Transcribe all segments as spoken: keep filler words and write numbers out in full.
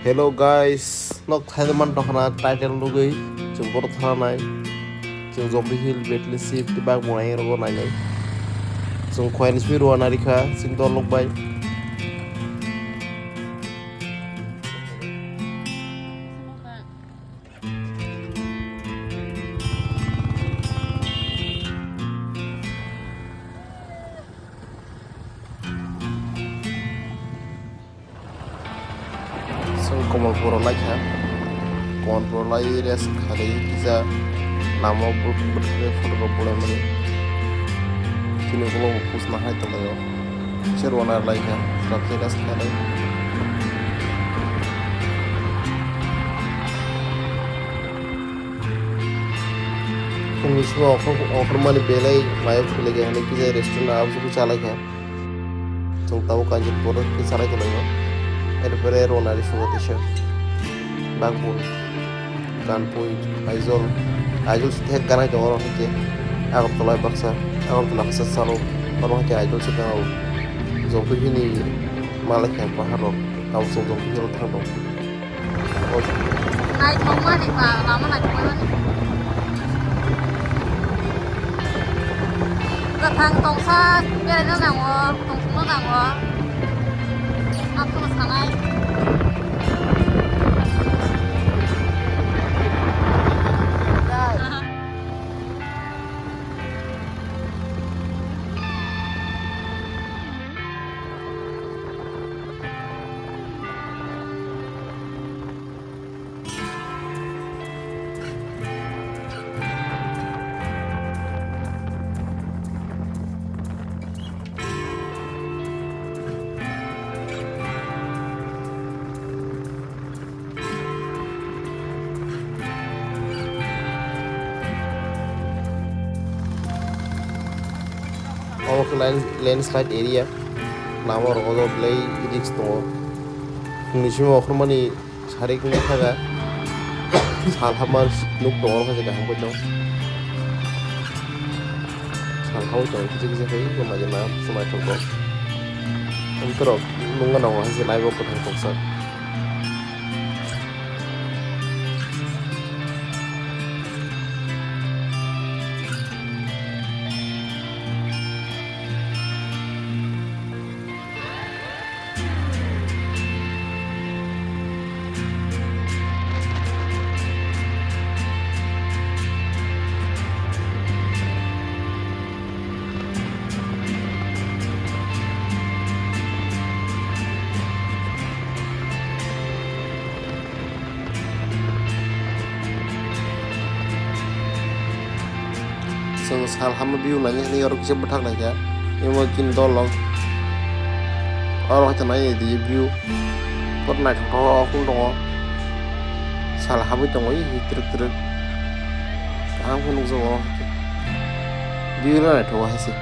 Hello guys, nok thaide man tongkhana title nugui chwng borok thangnai. Chwng Zombie Hill, Battle Ship tei bak bo nai rogo nainai. Chwng khoyani simi rwna rikha chwng dol lok bai. Chwng Kamalpuro laikha, Kamalpuro lai rest khalai kisa lama bwthai photo rok bulaimani. Chini ulo post nahai tonglaio. Kisa rwna laikha, rwkhe rest khalai. Phungni sima okhor, okhormani belai mayok philikha hinwi kisa restaurant o aboni chalaikha. Chwng tabuk kaisa borok khe salai tongo. Erpore rwna ri sugo teisa. Bagbun, Kanpui, Aizawl. Aizawl se thek ganai tongo oro hai khe. Agartala baksa, Agartala baksa salo. Oro hai khe Aizawl se ganao. Zompui hini malai khe pahar rok. Tabuk chwng Zompui hini thang tongo. Naithokmani ba, lama naithokmani. Kwthang tongsa beraina nango, tongthokna nango. Ang khe sanai. Omo khe land-, landslide area. Lama rogo belai risk tongo. Phungni simi okhormani sarik wngkha ga. Sal hama nuk tongo, omo khe kaham khe tongo. Sal hao tongo kisa kisa khe, eko majana swmai tongo. Amtwrok nungna nango hai se live o kwthang tongsa. Chwng sal hama view naina hwnwi oro kisa bwthak naikha. Imo chini dol rok oro hai nai di view. Pura naithok thok khe tongo. Sal habwi tongo, ih, twrwk twrwk. Kaham khe nukjago. View no naithogo hai se.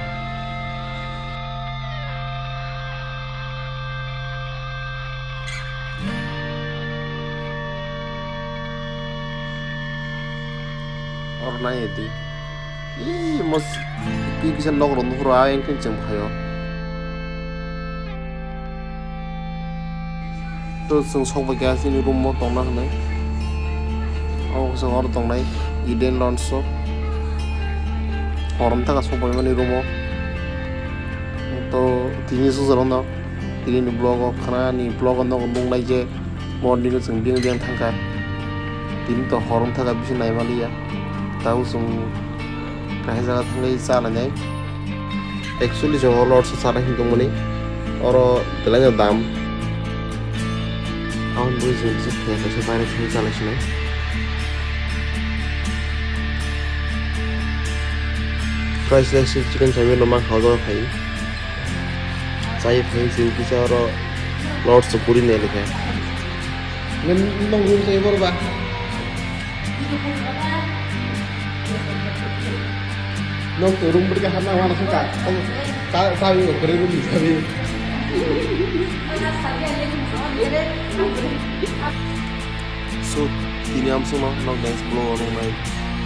Oro nai di. Ih, mos-, pi kisa nok rok nukhro, a engkhe chwng phaio. To chwng sok bai kha chini room o tongna hwnwi. Obo chwng oro tongnai Eden Lounge o. Hor wng thaka sok bai mani room o. To tini swk jora no tini ni vlog o khna ni vlog o nogo nuknai je morning o chwng bini biyang thangkha. Tini to hor wng thaka bisi nai maliya. Tabuk chwng Kahai jaga thangwi cha lainai. Actually, chwng o Lords o chanai hinwi tongmani. Oro belai no dam. Aboni bagwi chwng kisa phiya kaisa baire thangwi cha lai sinai. Fried rice chicken saimano mankha o jaga phai. Chai phai chwng kisa oro Lords o puri nai lekha. Nang room tei borok ba? Nok to room bwrwkha hapna wana khe ka. Ta, ta, ta, room sabi. So, tini amsukno nok dance vlog o nuknai.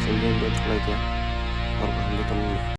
Chwng dance khlai khe. Hor kaham khe tongwi.